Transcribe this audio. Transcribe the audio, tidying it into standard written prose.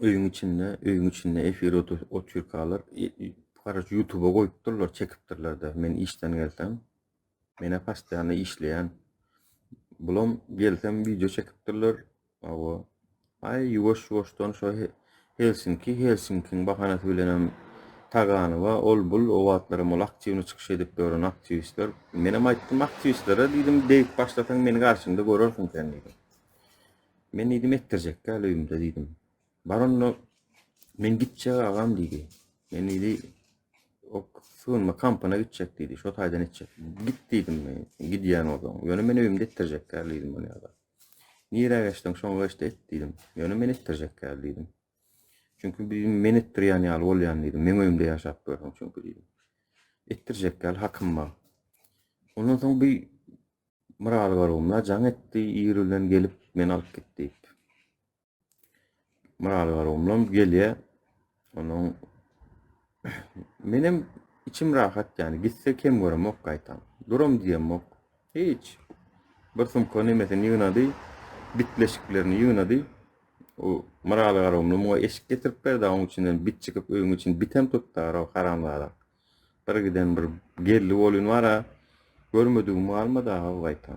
Öýüň içinde, öýüň içinde efir otyrkalar, garaş YouTube'a goýupdyrlar, çekipdirler-de. Men işden gelsem, menä postoýanno işleýän. Bulam gelsem wideo çekipdirler. Hawa. Aý, ýuwaş-ýuwaşdan şo Helsinki, Helsinkiň bahanasy bilenem Taganowa, ol-bul, o wagtlaram ol aktiwny çykyş edip ýören aktiwistler. Menem aýtdym aktiwistlere diýdim, degip başlasaň meni garşyňda görersiň sen diýdim. Men diýdim etdirjek däl öýümde diýdim. Bar onda men gitjek agam diýdi. Men diýdi o sygynma kampyna gitjek diýdi. Şo taýdan etjek. Git diýdim men. Gidýän bolsaň. Ýöne men öýümde etdirjek däl diýdim ony ýa-da. Nirä geçdiň şoňa geçde et diýdim. Ýöne men etdirjek däl diýdim. Çünki men etdirýän ýaly bolýan diýdim. Meň öýümde ýaşap görseň çünki diýdim. Etdirjek däl hakym bar. Ondan soň bir Myraly Garagumla jaň etdi, ir bilen gelip meni alyp git diýip. Myraly Garagumlam gelýär. Onuň menem içim rahat ýani gitse kem göremok gaýtam. Duram diýemok. Hiç. Bir sumka nemesini ýygnady, bitleşiklerini ýygnady. O Myraly Garagumly muňa eşik getirip berdi, onuň içinden bit çykyp öýüň içini bitem tutdy, haramzada. Bir giden bir geldi bolyn bar-a, görmedigim galmady aga gaýtam.